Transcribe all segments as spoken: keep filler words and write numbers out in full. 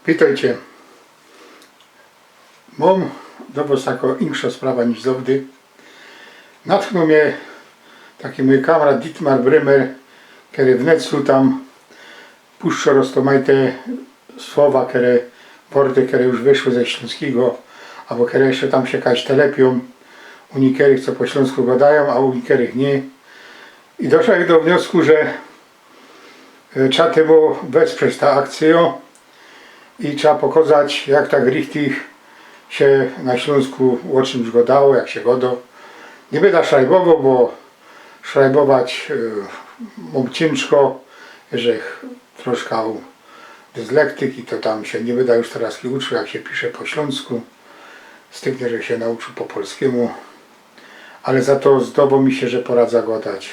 Witejcie. Mōm do wŏs takõ inkszõ sprawã niż zawdy. Natchnōł mie taki mōj kamrat Dietmar Bremer, kery w necu tam puszczo roztōmajte słowa, kere, worty, kere już wyszły ze ślōnskigo, abo kere jeszcze tam sie kaś telepiōm, u niykerych co po ślōnsku godajōm, a u niykerych niy. I doszedł do wniosku, że e, trzeba tymu wesprzeć ta akcyjo i trzeba pokŏzać, jak tak richtig sie na Ślōnsku ô czymś godało, jak sie godo. Niy byda szrajbowoł, bo szrajbować, e, mōm ciynżko, że ch-, troszkã dyslektyk i to tam sie niy byda już teroz uczył, jak sie pisze po ślōnsku. Styknie, że sie nauczył po polskimu. Ale za to zdowo mi sie, że poradza godać.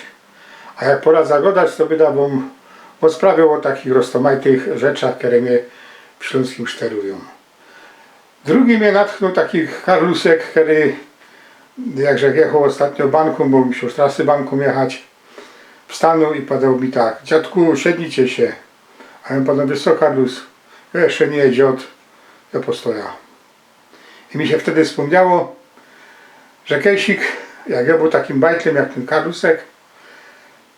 A jak poradza godać, to byda wōm ôsprawiŏł ô takich roztōmajtych rzeczach, kere mie w Ślōnskim szterujōm. Drugi mie natchnōł taki karlusek, kery, jak żech jechoł ôstatnio bankōm, bo musiał z trasy bankōm jechać, wstanōł i padŏł mi tak: „Dziadku, siednijcie sie”. A jŏ padōł: „Wiysz co, Karlus, jŏ jeszcze niy dziŏd, jŏ postojã”. I mi sie wtedy spōmniało, że kejsik, jak jŏ bōł takim bajtlym jak tyn karlusek,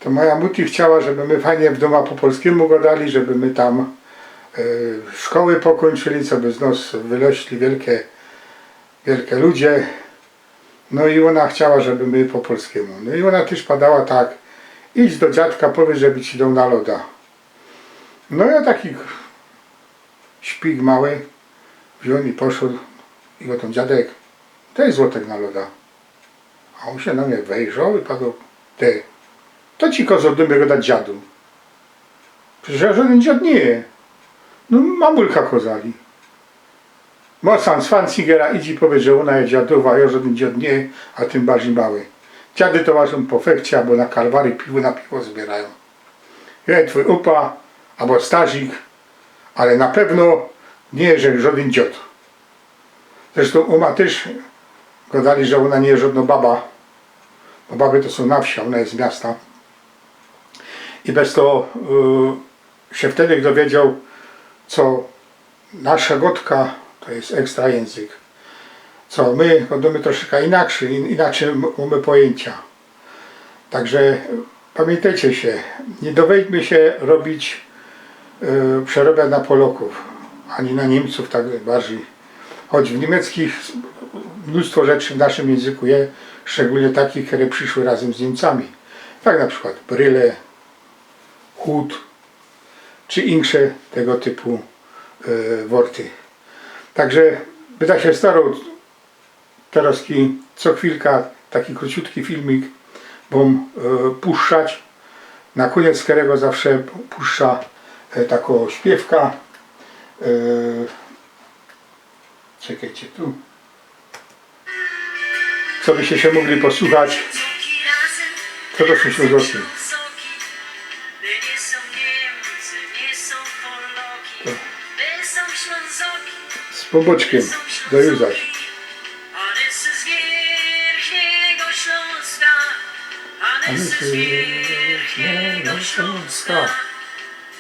to moja mutti chciała, żeby my fajnie w dōma po polskimu godali, żeby my tam, e, szkoły pokōńczyli, coby z nŏs wyrośli wielkie, wielkie ludzie. No i ôna chciała, żeby my po polskimu. No i ôna tyż padała tak: „Idź do dziadka, powiydz, żeby ci doł na loda”. No jŏ taki śpik mały wziōn i poszoł i gŏdōm: „Dziadek, dej złotek na loda”. A ôn sie na mie wejrzoł i padŏł: „Ty, to ci kŏzoł do mie godać dziadu? Przecież jŏ żŏdyn dziŏd niy je. No, mamulka kŏzali”. Mocno Swancigera, idź i powiydz, że ôna je dziadōwa, jŏ żŏdyn dziŏd niy je, a tym bardzij mały. Dziady to łażōm po fechcie abo na Kalwarii piwo na piwo zbiyrajōm. Jŏ je twōj ôpa abo starzik, ale na pewno niy je żŏdyn dziŏd. Zresztōm ôma tyż godali, że ôna niy je żŏdnŏ baba, bo baby to sōm na wsi, a ôna je z miasta. I bez to, y, sie wtedy dowiedzioł, co nasza godka to je ekstra jynzyk. Co my godōmy troszeczkã inaczyj, in-, inaczyj m-, mōmy pojyńciŏ. Tak że pamiyntejcie sie, niy dowejdźmy sie robić, e, przerobiać na Polŏkōw, ani na Niymcōw tak bardzij. Choć w niymiecczich mnōstwo rzeczy w naszym jynzyku je, szczegōlnie takich, kere prziszły razym z Niymcami. Tak na przikłŏd bryle, hut, czy insze tego typu, e, worty. Tak że byda sie staroł teroz ki-, co chwilka taki krōciutki filmik wōm, e, puszczać. Na kōniec kerego zawsze puszczã, e, takõ śpiywkã. E, czekejcie tu. Cobyście sie mōgli posłuchać, co to sōm Ślōnzŏki. Z Pōnbōczkiym, do juzaś. Ane sy z Wielkiego Śląska, ane sy z Wielkiego Śląska.